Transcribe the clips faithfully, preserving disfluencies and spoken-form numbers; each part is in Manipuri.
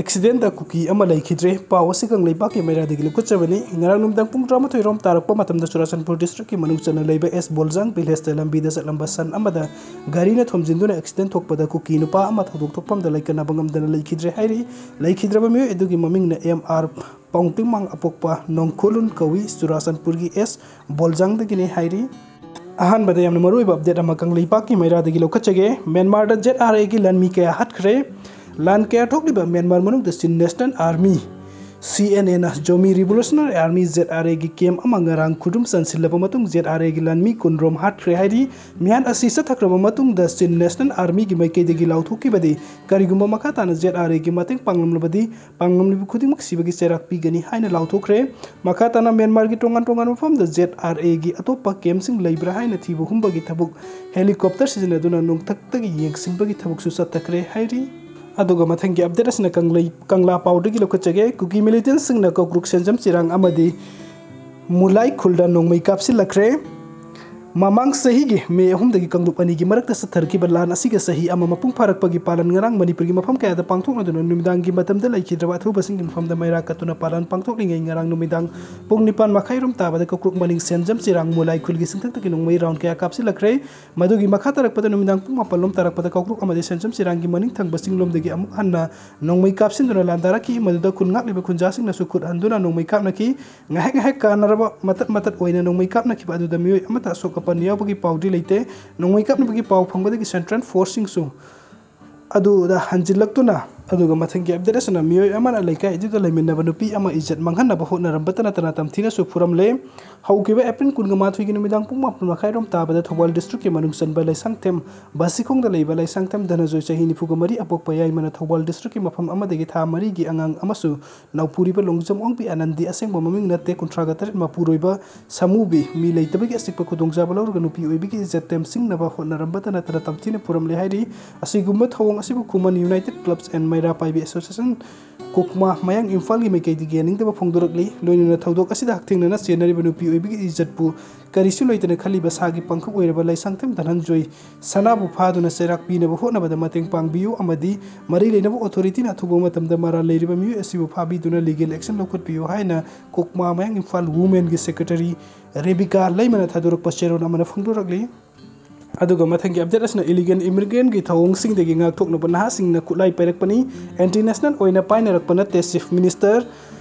ꯑꯦꯛꯁꯤꯗꯦꯟꯗ ꯀꯨꯀꯤ ꯑꯃ ꯂꯩꯈꯤꯗ꯭ꯔꯦ꯫ ꯄꯥꯎ ꯑꯁꯤ ꯀꯪꯂꯩꯄꯥꯛꯀꯤ ꯃꯩꯔꯥꯗꯒꯤ ꯂꯧꯈꯠꯆꯕꯅꯤ꯫ ꯉꯔꯥꯡ ꯅꯨꯃꯤꯗꯥꯡ ꯄꯨꯡ ꯇꯔꯥꯃꯥꯊꯣꯏ ꯔꯣꯝ ꯇꯥꯔꯛꯄ ꯃꯇꯝꯗ ꯆꯨꯔꯥꯆꯥꯟꯄꯨꯔ ꯗꯤꯁꯇ꯭ꯔꯤꯛꯀꯤ ꯃꯅꯨꯡ ꯆꯟꯅ ꯂꯩꯕ ꯑꯦꯁ ꯕꯣꯜꯖꯥꯡ ꯚꯤꯂꯦꯖꯇ ꯂꯝꯕꯤꯗ ꯆꯠꯂꯝꯕ ꯁꯟ ꯑꯃꯗ ꯒꯥꯔꯤꯅ ꯊꯣꯝꯖꯤꯟꯗꯨꯅ ꯑꯦꯛꯁꯤꯗꯦꯟ ꯊꯣꯛꯄꯗ ꯀꯨꯀꯤ ꯅꯨꯄꯥ ꯑꯃ ꯊꯧꯗꯣꯛ ꯊꯣꯛꯐꯝꯗ ꯂꯩꯀꯟꯅꯕ ꯉꯝꯗꯅ ꯂꯩꯈꯤꯗ꯭ꯔꯦ ꯍꯥꯏꯔꯤ꯫ ꯂꯩꯈꯤꯗ꯭ꯔꯕ ꯃꯤꯑꯣꯏ ꯑꯗꯨꯒꯤ ꯃꯃꯤꯡꯅ ꯑꯦꯝ ꯑꯥꯔ ꯄꯥꯎꯇꯤꯡꯃꯥꯡ ꯑꯄꯣꯛꯄ ꯅꯣꯡꯈꯨꯂꯨꯟ ꯀꯧꯏ꯫ ꯆꯨꯔꯥꯆꯥꯟꯄꯨꯔꯒꯤ ꯑꯦꯁ ꯕꯣꯜꯖꯥꯡꯗꯒꯤꯅꯤ ꯍꯥꯏꯔꯤ꯫ ꯑꯍꯥꯟꯕꯗ ꯌꯥꯝꯅ ꯃꯔꯨꯑꯣꯏꯕ ꯑꯞꯗꯦꯠ ꯑꯃ ꯀꯪꯂꯩꯄꯥꯛꯀꯤ ꯃꯩꯔꯥꯗꯒꯤ ꯂꯧꯈꯠꯆꯒꯦ꯫ ꯃ꯭ꯌꯥꯟꯃꯥꯔꯗ ꯖꯦꯠ ꯑꯥꯔ ꯑꯦꯒꯤ ꯂꯥꯟꯃꯤ ꯀꯌꯥ ꯍꯥꯠꯈ꯭ꯔꯦ꯫ ꯂꯥꯟ ꯀꯌꯥ ꯊꯣꯛꯂꯤꯕ ꯃ꯭ꯌꯥꯟꯃꯥꯔ ꯃꯅꯨꯡꯗ ꯆꯤꯟ ꯅꯦꯁꯅꯦꯜ ꯑꯥꯔꯃꯤ, ꯁꯤ ꯑꯦꯟ ꯑꯦꯅ Zomi revolutionary army, Z R ꯑꯦꯒꯤ ꯀꯦꯝ ꯑꯃ ꯉꯔꯥꯡ ꯈꯨꯗꯨꯝ ꯆꯟꯁꯤꯜꯂꯕ ꯃꯇꯨꯡ ꯖꯦꯠ ꯑꯥꯔ ꯑꯦꯒꯤ ꯂꯥꯟꯃꯤ ꯀꯨꯟꯔꯣꯝ ꯍꯥꯠꯈ꯭ꯔꯦ ꯍꯥꯏꯔꯤ꯫ ꯃꯤꯍꯥꯠ ꯑꯁꯤ ꯆꯠꯊꯈ꯭ꯔꯕ ꯃꯇꯨꯡꯗ ꯆꯤꯟ ꯅꯦꯁꯅꯦꯜ ꯑꯥꯔꯃꯤꯒꯤ ꯃꯥꯏꯀꯩꯗꯒꯤ ꯂꯥꯎꯊꯣꯛꯈꯤꯕꯗꯤ, ꯀꯔꯤꯒꯨꯝꯕ ꯃꯈꯥ ꯇꯥꯅ ꯖꯦꯠ ꯑꯥꯔ ꯑꯦꯒꯤ ꯃꯇꯦꯡ ꯄꯥꯡꯂꯝꯂꯕꯗꯤ ꯄꯥꯡꯂꯝꯂꯤꯕ ꯈꯨꯗꯤꯡꯃꯛ ꯁꯤꯕꯒꯤ ꯆꯩꯔꯥꯛ ꯄꯤꯒꯅꯤ ꯍꯥꯏꯅ ꯂꯥꯎꯊꯣꯛꯈ꯭ꯔꯦ꯫ ꯃꯈꯥ ꯇꯥꯅ ꯃ꯭ꯌꯥꯟꯃꯥꯔꯒꯤ ꯇꯣꯉꯥꯟ ꯇꯣꯉꯥꯟꯕ ꯃꯐꯝꯗ ꯖꯦꯠ ꯑꯥꯔ ꯑꯦꯒꯤ ꯑꯇꯣꯞꯄ ꯀꯦꯝꯁꯤꯡ ꯂꯩꯕ꯭ꯔꯥ ꯍꯥꯏꯅ ꯊꯤꯕ ꯍꯨꯝꯕꯒꯤ ꯊꯕꯛ ꯍꯦꯂꯤꯀꯣꯞꯇꯔ ꯁꯤꯖꯤꯟꯅꯗꯨꯅ ꯅꯣꯡꯊꯛꯇꯒꯤ ꯌꯦꯡꯁꯤꯟꯕꯒꯤ ꯊꯕꯛꯁꯨ ꯆꯠꯊꯈ꯭ꯔꯦ ꯍꯥꯏꯔꯤ꯫ ꯑꯗꯨꯒ ꯃꯊꯪꯒꯤ ꯑꯞꯗꯦꯠ ꯑꯁꯤꯅ ꯀꯪꯂꯩ-, ꯀꯪꯂꯥ ꯄꯥꯎꯗꯒꯤ ꯂꯧꯈꯠꯆꯒꯦ꯫ ꯀꯨꯀꯤ ꯃꯤꯂꯤꯇꯦꯟꯁꯤꯡꯅ ꯀꯣꯀ꯭ꯔꯨꯛ ꯁꯦꯟꯖꯝ ꯆꯤꯔꯥꯡ ꯑꯃꯗꯤ ꯃꯨꯂꯥꯏ ꯈꯨꯜꯗ ꯅꯣꯡꯃꯩ ꯀꯥꯞꯁꯤꯜꯂꯛꯈ꯭ꯔꯦ꯫ ꯃꯃꯥꯡ ꯆꯍꯤꯒꯤ ꯃꯦ ꯑꯍꯨꯝꯗꯒꯤ ꯀꯥꯡꯂꯨꯞ ꯑꯅꯤꯒꯤ ꯃꯔꯛꯇ ꯆꯠꯊꯔꯛꯈꯤꯕ ꯂꯥꯟ ꯑꯁꯤꯒ ꯆꯍꯤ ꯑꯃ ꯃꯄꯨꯡ ꯐꯥꯔꯛꯄꯒꯤ ꯄꯥꯂꯟ ꯉꯔꯥꯡ ꯃꯅꯤꯄꯨꯔꯒꯤ ꯃꯐꯝ ꯀꯌꯥꯗ ꯄꯥꯡꯊꯣꯛꯅꯗꯨꯅ ꯅꯨꯃꯤꯗꯥꯡꯒꯤ ꯃꯇꯝꯗ ꯂꯩꯈꯤꯗ꯭ꯔꯕ ꯑꯊꯧꯕꯁꯤꯡꯒꯤ ꯃꯐꯝꯗ ꯃꯩꯔꯥ ꯀꯠꯇꯨꯅ ꯄꯥꯂꯟ ꯄꯥꯡꯊꯣꯛꯂꯤꯉꯩ ꯉꯔꯥꯡ ꯅꯨꯃꯤꯗꯥꯡ ꯄꯨꯡ ꯅꯤꯄꯥꯟ ꯃꯈꯥꯏꯔꯣꯝ ꯇꯥꯕꯗ ꯀꯣꯀ꯭ꯔꯨꯛ ꯃꯅꯤꯡ ꯁꯦꯟꯖꯝ ꯆꯤꯔꯥꯡ ꯃꯨꯂꯥꯏ ꯈꯨꯜꯒꯤ ꯆꯤꯡꯊꯛꯇꯒꯤ ꯅꯣꯡꯃꯩ ꯔꯥꯎꯟ ꯀꯌꯥ ꯀꯥꯞꯁꯤꯜꯂꯛꯈ꯭ꯔꯦ꯫ ꯃꯗꯨꯒꯤ ꯃꯈꯥ ꯇꯥꯔꯛꯄꯗ ꯅꯨꯃꯤꯗꯥꯡ ꯄꯨꯡ ꯃꯥꯄꯟ ꯂꯣꯝ ꯇꯥꯔꯛꯄꯗ ꯀꯣꯀ꯭ꯔꯨꯛ ꯑꯃꯗꯤ ꯁꯦꯟꯖꯝ ꯆꯤꯔꯥꯡꯒꯤ ꯃꯅꯤꯡ ꯊꯪꯕ ꯆꯤꯡꯂꯣꯝꯗꯒꯤ ꯑꯃꯨꯛ ꯍꯟꯅ ꯅꯣꯡꯃꯩ ꯀꯥꯞꯁꯤꯟꯗꯨꯅ ꯂꯥꯟꯗꯥꯔꯛꯈꯤ꯫ ꯃꯗꯨꯗ ꯈꯨꯟ ꯉꯥꯛꯂꯤꯕ ꯈꯨꯟꯖꯥꯁꯤꯡꯅꯁꯨ ꯈꯨꯠ ꯍꯟꯗꯨꯅ ꯅꯣꯡꯃꯩ ꯀꯥꯞꯅꯈꯤ꯫ ꯉꯥꯏꯍꯥꯛ ꯉꯥꯏꯍꯥꯛ ꯀꯥꯟꯅꯔꯕ ꯃꯇꯠ ꯃꯇꯠ ꯑꯣꯏꯅ ꯅꯣꯡꯃꯩ ꯀꯥꯞꯅꯈꯤꯕ ꯑꯗꯨꯗ ꯃꯤꯑꯣꯏ ꯑꯃꯠꯇ ꯑꯁꯣꯛ ꯑꯄꯟ ꯌꯥꯎꯕꯒꯤ ꯄꯥꯎꯗꯤ ꯂꯩꯇꯦ꯫ ꯅꯣꯡꯃꯩ ꯀꯥꯞꯅꯕꯒꯤ ꯄꯥꯎ ꯐꯪꯕꯗꯒꯤ ꯁꯦꯟꯇ꯭ꯔꯦꯜ ꯐꯣꯔꯁꯁꯤꯡꯁꯨ ꯑꯗꯨꯗ ꯍꯟꯖꯤꯜꯂꯛꯇꯨꯅ, ꯑꯗꯨꯒ ꯃꯊꯪꯒꯤ ꯑꯞꯗꯦꯠ ꯑꯁꯤꯅ ꯃꯤꯑꯣꯏ ꯑꯃꯅ ꯂꯩꯀꯥꯏ ꯑꯗꯨꯗ ꯂꯩꯃꯤꯟꯅꯕ ꯅꯨꯄꯤ ꯑꯃ ꯏꯖꯠ ꯃꯥꯡꯍꯟꯅꯕ ꯍꯣꯠꯅꯔꯝꯕꯇ ꯅꯠꯇꯅ ꯇꯝꯊꯤꯅꯁꯨ ꯐꯨꯔꯝꯂꯦ꯫ ꯍꯧꯈꯤꯕ ꯑꯦꯄ꯭ꯔꯤꯜ ꯀꯨꯟꯒ ꯃꯥꯊꯣꯏꯒꯤ ꯅꯨꯃꯤꯗꯥꯡ ꯄꯨꯡ ꯃꯥꯄꯟ ꯃꯈꯥꯏꯔꯣꯝ ꯇꯥꯕꯗ ꯊꯧꯕꯥꯜ ꯗꯤꯁꯇ꯭ꯔꯤꯛꯀꯤ ꯃꯅꯨꯡ ꯆꯟꯕ ꯂꯩꯁꯥꯡꯊꯦꯝ ꯕꯥꯁꯤꯈꯣꯡꯗ ꯂꯩꯕ ꯂꯩꯁꯥꯡꯊꯦꯝ ꯙꯅꯖꯣꯏ, ꯆꯍꯤ ꯅꯤꯐꯨꯒ ꯃꯔꯤ, ꯑꯄꯣꯛꯄ ꯌꯥꯏꯃꯅ ꯊꯧꯕꯥꯜ ꯗꯤꯁꯇ꯭ꯔꯤꯛꯀꯤ ꯃꯐꯝ ꯑꯃꯗꯒꯤ ꯊꯥ ꯃꯔꯤꯒꯤ ꯑꯉꯥꯡ ꯑꯃꯁꯨ ꯅꯥꯎꯄꯨꯔꯤꯕ ꯂꯣꯡꯖꯝ ꯑꯣꯡꯕꯤ ꯑꯅꯟꯗꯤ, ꯑꯁꯦꯡꯕ ꯃꯃꯤꯡ ꯅꯠꯇꯦ, ꯀꯨꯟꯊ꯭ꯔꯥꯒ ꯇꯔꯦꯠ ꯃꯄꯨꯔꯣꯏꯕ ꯁꯃꯨꯕꯤ, ꯃꯤ ꯂꯩꯇꯕꯒꯤ ꯑꯆꯤꯛꯄ ꯈꯨꯗꯣꯡꯆꯥꯕ ꯂꯧꯔꯒ ꯅꯨꯄꯤ ꯑꯣꯏꯕꯤꯒꯤ ꯏꯖꯠ ꯇꯦꯝꯁꯤꯡꯅꯕ ꯍꯣꯠꯅꯔꯝꯕꯇ ꯅꯠꯇꯅ ꯇꯝꯊꯤꯅ ꯐꯨꯔꯝꯂꯦ ꯍꯥꯏꯔꯤ꯫ ꯑꯁꯤꯒꯨꯝꯕ ꯊꯧꯑꯣꯡ ꯑꯁꯤꯕꯨ ꯈꯨꯃꯟ ꯌꯨꯅꯥꯏꯇꯦꯠ ꯀ꯭ꯂꯕꯁ ꯑꯦꯟ ꯃꯩꯔꯥ ꯄꯥꯏꯕꯤ ꯑꯦꯁꯣꯁꯤꯌꯦꯁꯟ ꯀꯨꯛꯃꯥ ꯃꯌꯥꯡ ꯏꯝꯐꯥꯜꯒꯤ ꯃꯥꯏꯀꯩꯗꯒꯤ ꯌꯥꯅꯤꯡꯗꯕ ꯐꯣꯡꯗꯣꯔꯛꯂꯤ꯫ ꯂꯣꯏꯅꯅ ꯊꯧꯗꯣꯛ ꯑꯁꯤꯗ ꯍꯛꯊꯦꯡꯅꯅ ꯆꯦꯟꯅꯔꯤꯕ ꯅꯨꯄꯤ ꯑꯣꯏꯕꯤꯒꯤ ꯏꯖꯠꯄꯨ ꯀꯔꯤꯁꯨ ꯂꯩꯇꯅ ꯈꯜꯂꯤꯕ ꯁꯥꯒꯤ ꯄꯥꯡꯈꯛ ꯑꯣꯏꯔꯕ ꯂꯩꯁꯥꯡꯊꯦꯝ ꯙꯅꯟꯖꯣꯏ ꯁꯅꯥꯕꯨ ꯐꯥꯗꯨꯅ ꯆꯩꯔꯥꯛ ꯄꯤꯅꯕ ꯍꯣꯠꯅꯕꯗ ꯃꯇꯦꯡ ꯄꯥꯡꯕꯤꯌꯨ ꯑꯃꯗꯤ ꯃꯔꯤ ꯂꯩꯅꯕ ꯑꯣꯊꯣꯔꯤꯇꯤꯅ ꯑꯊꯨꯕ ꯃꯇꯝꯗ ꯃꯔꯥꯜ ꯂꯩꯔꯤꯕ ꯃꯤꯑꯣꯏ ꯑꯁꯤꯕꯨ ꯐꯥꯕꯤꯗꯨꯅ ꯂꯤꯒꯦꯜ ꯑꯦꯛꯁꯟ ꯂꯧꯈꯠꯄꯤꯌꯨ ꯍꯥꯏꯅ ꯀꯨꯛꯃꯥ ꯃꯌꯥꯡ ꯏꯝꯐꯥꯜ ꯋꯨꯃꯦꯟꯒꯤ ꯁꯦꯀ꯭ꯔꯦꯇꯔꯤ ꯔꯦꯕꯤꯀꯥ ꯂꯩꯃꯅ ꯊꯥꯗꯣꯔꯛꯄ ꯆꯦꯔꯣꯜ ꯑꯃꯅ ꯐꯣꯡꯗꯣꯔꯛꯂꯤ꯫ ꯑꯗꯨꯒ ꯃꯊꯪꯒꯤ ꯑꯞꯗꯦꯠ ꯑꯁꯤꯅ ꯏꯂꯤꯒꯦꯜ ꯏꯃꯤꯒ꯭ꯔꯦꯟꯒꯤ ꯊꯧꯑꯣꯡꯁꯤꯡꯗꯒꯤ ꯉꯥꯛꯊꯣꯛꯅꯕ ꯅꯍꯥꯁꯤꯡꯅ ꯈꯨꯠꯂꯥꯏ ꯄꯥꯏꯔꯛꯄꯅꯤ꯫ ꯑꯦꯟꯇꯤ ꯅꯦꯁꯅꯦꯜ ꯑꯣꯏꯅ ꯄꯥꯏꯅꯔꯛꯄ ꯅꯠꯇꯦ꯫ ꯆꯤꯐ ꯃꯤꯅꯤꯁꯇꯔ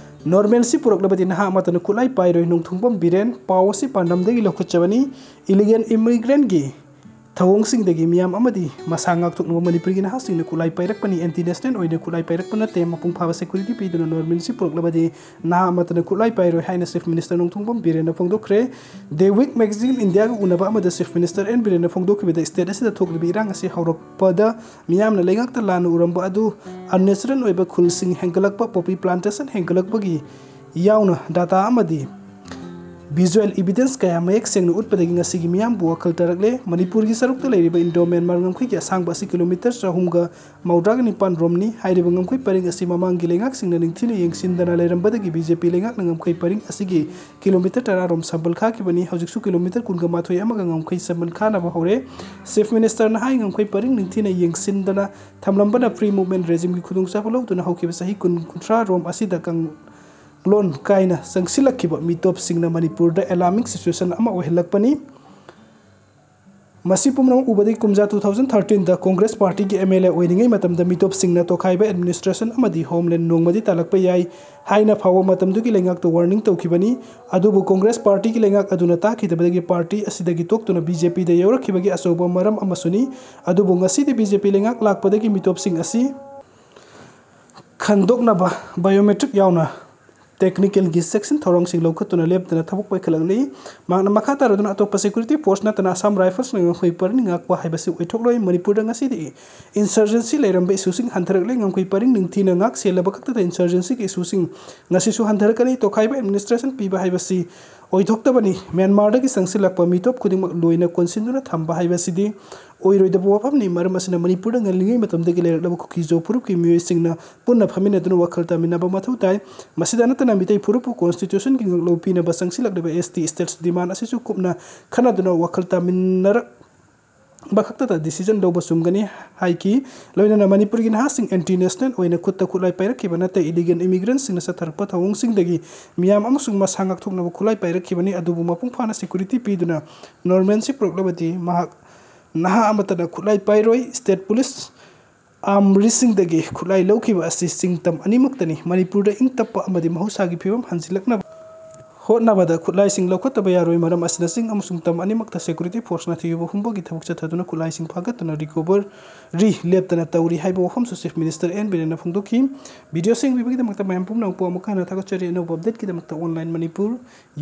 ꯅꯣꯔꯃꯦꯜꯁꯤ ꯄꯨꯔꯛꯂꯕꯗꯤ ꯅꯍꯥ ꯑꯃꯠꯇꯅ ꯈꯨꯠꯂꯥꯏ ꯄꯥꯏꯔꯣꯏ꯫ ꯅꯣꯡꯊꯣꯡꯕꯝ ꯕꯤꯔꯦꯟ꯫ ꯄꯥꯎ ꯑꯁꯤ ꯄꯥꯟꯗꯝꯗꯒꯤ ꯂꯧꯈꯠꯆꯕꯅꯤ꯫ ꯏꯂꯤꯒꯦꯜ ꯏꯃꯤꯒ꯭ꯔꯦꯟꯒꯤ ꯊꯧꯑꯣꯡꯁꯤꯡꯗꯒꯤ ꯃꯤꯌꯥꯝ ꯑꯃꯗꯤ ꯃꯁꯥ ꯉꯥꯛꯊꯣꯛꯅꯕ ꯃꯅꯤꯄꯨꯔꯒꯤ ꯅꯍꯥꯁꯤꯡꯅ ꯈꯨꯠꯂꯥꯏ ꯄꯥꯏꯔꯛꯄꯅꯤ꯫ ꯑꯦꯟꯇꯤ ꯅꯦꯁꯅꯦꯜ ꯑꯣꯏꯅ ꯈꯨꯠꯂꯥꯏ ꯄꯥꯏꯔꯛꯄ ꯅꯠꯇꯦ꯫ ꯃꯄꯨꯡ ꯐꯥꯕ ꯁꯦꯀ꯭ꯌꯨꯔꯤꯇꯤ ꯄꯤꯗꯨꯅ ꯅꯣꯔꯃꯦꯜꯁꯤ ꯄꯨꯔꯛꯂꯕꯗꯤ ꯅꯍꯥ ꯑꯃꯠꯇꯅ ꯈꯨꯠꯂꯥꯏ ꯄꯥꯏꯔꯣꯏ ꯍꯥꯏꯅ ꯆꯤꯐ ꯃꯤꯅꯤꯁꯇꯔ ꯅꯣꯡꯊꯣꯡꯕꯝ ꯕꯤꯔꯦꯟꯅ ꯐꯣꯡꯗꯣꯛꯈ꯭ꯔꯦ꯫ ꯗꯦ ꯋꯤꯛ ꯃꯦꯒꯥꯖꯤꯟ ꯏꯟꯗꯤꯌꯥꯒ ꯎꯅꯕ ꯑꯃꯗ ꯆꯤꯐ ꯃꯤꯅꯤꯁꯇꯔ ꯑꯦꯟ ꯕꯤꯔꯦꯟꯅ ꯐꯣꯡꯗꯣꯛꯈꯤꯕꯗ ꯁ꯭ꯇꯦꯠ ꯑꯁꯤꯗ ꯊꯣꯛꯂꯤꯕ ꯏꯔꯥꯡ ꯑꯁꯤ ꯍꯧꯔꯛꯄꯗ ꯃꯤꯌꯥꯝꯅ ꯂꯩꯉꯥꯛꯇ ꯂꯥꯟꯅ ꯎꯔꯝꯕ ꯑꯗꯨ ꯑꯟꯅꯦꯆꯔꯦꯜ ꯑꯣꯏꯕ ꯈꯨꯜꯁꯤꯡ ꯍꯦꯟꯒꯠꯂꯛꯄ, ꯄꯣꯄꯤ ꯄ꯭ꯂꯥꯟꯇꯦꯁꯟ ꯍꯦꯟꯒꯠꯂꯛꯄꯒꯤ ꯌꯥꯎꯅ ꯗꯥꯇꯥ ꯑꯃꯗꯤ ꯚꯤꯖꯨꯑꯦꯜ ꯏꯚꯤꯗꯦꯟꯁ ꯀꯌꯥ ꯃꯌꯦꯛ ꯁꯦꯡꯅ ꯎꯠꯄꯗꯒꯤ ꯉꯁꯤꯒꯤ ꯃꯤꯌꯥꯝꯕꯨ ꯋꯥꯈꯜ ꯇꯥꯔꯛꯂꯦ꯫ ꯃꯅꯤꯄꯨꯔꯒꯤ ꯁꯔꯨꯛꯇ ꯂꯩꯔꯤꯕ ꯏꯟꯗꯣ ꯃ꯭ꯌꯥꯟꯃꯥꯔ ꯉꯝꯈꯩꯒꯤ ꯑꯁꯥꯡꯕ ꯑꯁꯤ ꯀꯤꯂꯣꯃꯤꯇꯔ ꯆꯍꯨꯝꯒ ꯃꯧꯗ꯭ꯔꯥꯒ ꯅꯤꯄꯥꯟ ꯔꯣꯝꯅꯤ꯫ ꯍꯥꯏꯔꯤꯕ ꯉꯝꯈꯩ ꯄꯔꯤꯡ ꯑꯁꯤ ꯃꯃꯥꯡꯒꯤ ꯂꯩꯉꯥꯛꯁꯤꯡꯅ ꯅꯤꯡꯊꯤꯅ ꯌꯦꯡꯁꯤꯟꯗꯅ ꯂꯩꯔꯝꯕꯗꯒꯤ ꯕꯤ ꯖꯦ ꯄꯤ ꯂꯩꯉꯥꯛꯅ ꯉꯝꯈꯩ ꯄꯔꯤꯡ ꯑꯁꯤꯒꯤ ꯀꯤꯂꯣꯃꯤꯇꯔ ꯇꯔꯥ ꯔꯣꯝ ꯁꯝꯕꯜ ꯈꯥꯛꯈꯤꯕꯅꯤ꯫ ꯍꯧꯖꯤꯛꯁꯨ ꯀꯤꯂꯣꯃꯤꯇꯔ ꯀꯨꯟꯒ ꯃꯥꯊꯣꯏ ꯑꯃꯒ ꯉꯝꯈꯩ ꯁꯝꯕꯜ ꯈꯥꯅꯕ ꯍꯧꯔꯦ꯫ ꯆꯤꯐ ꯃꯤꯅꯤꯁꯇꯔꯅ ꯍꯥꯏ, ꯉꯝꯈꯩ ꯄꯔꯤꯡ ꯅꯤꯡꯊꯤꯅ ꯌꯦꯡꯁꯤꯟꯗꯅ ꯊꯝꯂꯝꯕꯅ ꯐ꯭ꯔꯤ ꯃꯨꯚꯃꯦꯟ ꯔꯦꯖꯤꯝꯒꯤ ꯈꯨꯗꯣꯡꯆꯥꯕ ꯂꯧꯗꯨꯅ ꯍꯧꯈꯤꯕ ꯆꯍꯤ ꯀꯨꯟ, ꯀꯨꯟꯊ꯭ꯔꯥ ꯔꯣꯝ ꯑꯁꯤꯗ ꯀꯥꯡꯂꯣꯟ ꯀꯥꯏꯅ ꯆꯪꯁꯤꯜꯂꯛꯈꯤꯕ ꯃꯤꯇꯣꯞꯁꯤꯡꯅ ꯃꯅꯤꯄꯨꯔꯗ ꯑꯦꯂꯥꯔꯃꯤꯡ ꯁꯤꯆꯨꯋꯦꯁꯟ ꯑꯃ ꯑꯣꯏꯍꯜꯂꯛꯄꯅꯤ꯫ ꯃꯁꯤ ꯄꯨꯝꯅꯃꯛ ꯎꯕꯗꯒꯤ ꯀꯨꯝꯖꯥ two thousand thirteen ꯗ ꯀꯣꯡꯒ꯭ꯔꯦꯁ ꯄꯥꯔꯇꯤꯒꯤ ꯑꯦꯝ ꯑꯦꯜ ꯑꯦ ꯑꯣꯏꯔꯤꯉꯩ ꯃꯇꯝꯗ ꯃꯤꯇꯣꯞꯁꯤꯡꯅ ꯇꯣꯈꯥꯏꯕ ꯑꯦꯗꯃꯤꯅꯤꯁꯇ꯭ꯔꯦꯁꯟ ꯑꯃꯗꯤ ꯍꯣꯝꯂꯦꯟ ꯅꯣꯡꯃꯗꯤ ꯇꯥꯜꯂꯛꯄ ꯌꯥꯏ ꯍꯥꯏꯅ ꯐꯥꯎꯕ ꯃꯇꯝꯗꯨꯒꯤ ꯂꯩꯉꯥꯛꯇ ꯋꯥꯔꯅꯤꯡ ꯇꯧꯈꯤꯕꯅꯤ꯫ ꯑꯗꯨꯕꯨ ꯀꯣꯡꯒ꯭ꯔꯦꯁ ꯄꯥꯔꯇꯤꯒꯤ ꯂꯩꯉꯥꯛ ꯑꯗꯨꯅ ꯇꯥꯈꯤꯗꯕꯗꯒꯤ ꯄꯥꯔꯇꯤ ꯑꯁꯤꯗꯒꯤ ꯇꯣꯛꯇꯨꯅ ꯕꯤ ꯖꯦ ꯄꯤꯗ ꯌꯧꯔꯛꯈꯤꯕꯒꯤ ꯑꯆꯧꯕ ꯃꯔꯝ ꯑꯃꯁꯨꯅꯤ꯫ ꯑꯗꯨꯕꯨ ꯉꯁꯤꯗꯤ ꯕꯤ ꯖꯦ ꯄꯤ ꯂꯩꯉꯥꯛ ꯂꯥꯛꯄꯗꯒꯤ ꯃꯤꯇꯣꯞꯁꯤꯡ ꯑꯁꯤ ꯈꯟꯗꯣꯛꯅꯕ ꯕꯥꯏꯑꯣꯃꯦꯇ꯭ꯔꯤꯛ ꯌꯥꯎꯅ ꯇꯦꯛꯅꯤꯀꯦꯜꯒꯤ ꯆꯦꯛꯁꯤꯟ ꯊꯧꯔꯥꯡꯁꯤꯡ ꯂꯧꯈꯠꯇꯨꯅ ꯂꯦꯞꯇꯅ ꯊꯕꯛ ꯄꯥꯏꯈꯠꯂꯛꯂꯤ꯫ ꯃꯍꯥꯛꯅ ꯃꯈꯥ ꯇꯥꯔꯗꯨꯅ ꯑꯇꯣꯞꯄ ꯁꯦꯀ꯭ꯌꯨꯔꯤꯇꯤ ꯐꯣꯔꯁ ꯅꯠꯇꯅ ꯑꯁꯥꯝ ꯔꯥꯏꯐꯜꯁꯅ ꯉꯝꯈꯩ ꯄꯔꯤꯡ ꯉꯥꯛꯄ ꯍꯥꯏꯕꯁꯤ ꯑꯣꯏꯊꯣꯛꯂꯣꯏ꯫ ꯃꯅꯤꯄꯨꯔꯗ ꯉꯁꯤꯗꯤ ꯏꯟꯁꯔꯖꯦꯟꯁꯤ ꯂꯩꯔꯝꯕ ꯏꯁꯨꯁꯤꯡ ꯍꯟꯊꯔꯛꯂꯦ꯫ ꯉꯝꯈꯩ ꯄꯔꯤꯡ ꯅꯤꯡꯊꯤꯅ ꯉꯥꯛ ꯁꯦꯜꯂꯕ ꯈꯛꯇꯗ ꯏꯟꯁꯔꯖꯦꯟꯁꯤꯒꯤ ꯏꯁꯨꯁꯤꯡ ꯉꯁꯤꯁꯨ ꯍꯟꯊꯔꯛꯀꯅꯤ꯫ ꯇꯣꯈꯥꯏꯕ ꯑꯦꯗꯃꯤꯅꯤꯁꯇ꯭ꯔꯦꯁꯟ ꯄꯤꯕ ꯍꯥꯏꯕꯁꯤ ꯑꯣꯏꯊꯣꯛꯇꯕꯅꯤ꯫ ꯃ꯭ꯌꯥꯟꯃꯥꯔꯗꯒꯤ ꯆꯪꯁꯤꯜꯂꯛꯄ ꯃꯤꯇꯣꯞ ꯈꯨꯗꯤꯡꯃꯛ ꯂꯣꯏꯅ ꯀꯣꯟꯁꯤꯟꯗꯨꯅ ꯊꯝꯕ ꯍꯥꯏꯕꯁꯤꯗꯤ ꯑꯣꯏꯔꯣꯏꯗꯕ ꯋꯥꯐꯝꯅꯤ꯫ ꯃꯔꯝ ꯑꯁꯤꯅ ꯃꯅꯤꯄꯨꯔꯗ ꯉꯜꯂꯤꯉꯩ ꯃꯇꯝꯗꯒꯤ ꯂꯩꯔꯛꯂꯕ ꯀꯨꯀꯤ-ꯖꯣ ꯐꯨꯔꯨꯞꯀꯤ ꯃꯤꯑꯣꯏꯁꯤꯡꯅ ꯄꯨꯟꯅ ꯐꯝꯃꯤꯟꯅꯗꯨꯅ ꯋꯥꯈꯜ ꯇꯥꯃꯤꯟꯅꯕ ꯃꯊꯧ ꯇꯥꯏ꯫ ꯃꯁꯤꯗ ꯅꯠꯇꯅ ꯃꯤꯇꯩ ꯐꯨꯔꯨꯞꯄꯨ constitutionꯒꯤ ꯉꯥꯛꯂꯧ ꯄꯤꯅꯕ ꯆꯪꯁꯤꯜꯂꯛꯂꯤꯕ ST status demand ꯑꯁꯤꯁꯨ ꯀꯨꯞꯅ ꯈꯟꯅꯗꯨꯅ ꯋꯥꯈꯜ ꯇꯥꯃꯤꯟꯅꯔꯛ ꯕꯈꯛꯇꯗ decision ꯂꯧꯕ ꯆꯨꯝꯒꯅꯤ ꯍꯥꯏꯈꯤ꯫ ꯂꯣꯏꯅꯅ ꯃꯅꯤꯄꯨꯔꯒꯤ ꯅꯍꯥꯁꯤꯡ anti national ꯑꯣꯏꯅ ꯈꯨꯠꯇ ꯈꯨꯠꯂꯥꯏ ꯄꯥꯏꯔꯛꯈꯤꯕ ꯅꯠꯇꯦ꯫ Illegal immigrantꯁꯤꯡꯅ ꯆꯠꯊꯔꯛꯄ ꯊꯧꯑꯣꯡꯁꯤꯡꯗꯒꯤ ꯃꯤꯌꯥꯝ ꯑꯃꯁꯨꯡ ꯃꯁꯥ ꯉꯥꯛꯊꯣꯛꯅꯕ ꯈꯨꯠꯂꯥꯏ ꯄꯥꯏꯔꯛꯈꯤꯕꯅꯤ꯫ ꯑꯗꯨꯕꯨ ꯃꯄꯨꯡ ꯐꯥꯅ security ꯄꯤꯗꯨꯅ normalcy ꯄꯨꯔꯛꯂꯕꯗꯤ ꯃꯍꯥꯛ ꯅꯍꯥ ꯑꯃꯠꯇꯅ ꯈꯨꯠꯂꯥꯏ ꯄꯥꯏꯔꯣꯏ꯫ State police armouryꯁꯤꯡꯗꯒꯤ ꯈꯨꯠꯂꯥꯏ ꯂꯧꯈꯤꯕ ꯑꯁꯤ ꯆꯤꯡꯇꯝ ꯑꯅꯤꯃꯛꯇꯅꯤ꯫ ꯃꯅꯤꯄꯨꯔꯗ ꯏꯪ ꯇꯞꯄ ꯑꯃꯗꯤ ꯃꯍꯧꯁꯥꯒꯤ ꯐꯤꯕꯝ ꯍꯟꯖꯤꯜꯂꯛꯅꯕ ꯍꯣꯠꯅꯕꯗ ꯈꯨꯠꯂꯥꯏꯁꯤꯡ ꯂꯧꯈꯠꯇꯕ ꯌꯥꯔꯣꯏ꯫ ꯃꯔꯝ ꯑꯁꯤꯅ ꯆꯤꯡ ꯑꯃꯁꯨꯡ ꯇꯝ ꯑꯅꯤꯃꯛꯇ security forceꯅ ꯊꯤꯑꯣꯕ ꯍꯨꯝꯕꯒꯤ ꯊꯕꯛ ꯆꯠꯊꯗꯨꯅ ꯈꯨꯠꯂꯥꯏꯁꯤꯡ ꯐꯥꯒꯠꯇꯨꯅ recovery ꯂꯦꯞꯇꯅ ꯇꯧꯔꯤ ꯍꯥꯏꯕ ꯋꯥꯐꯝꯁꯨ Chief Minister ꯑꯦꯟ ꯕꯤꯔꯦꯟꯅ ꯐꯣꯡꯗꯣꯛꯈꯤ꯫ Videoꯁꯤ ꯌꯦꯡꯕꯤꯕꯒꯤꯗꯃꯛꯇ ꯃꯌꯥꯝ ꯄꯨꯝꯅꯃꯛꯄꯨ ꯑꯃꯨꯛ ꯍꯟꯅ ꯊꯥꯒꯠꯆꯔꯤ꯫ ꯑꯅꯧꯕ updateꯀꯤꯗꯃꯛꯇ Online Manipur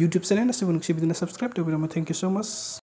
YouTube channel ꯑꯁꯤꯕꯨ ꯅꯨꯡꯁꯤꯕꯤꯗꯨꯅ subscribe ꯇꯧꯕꯤꯔꯝꯃꯨ꯫ Thank you so much꯫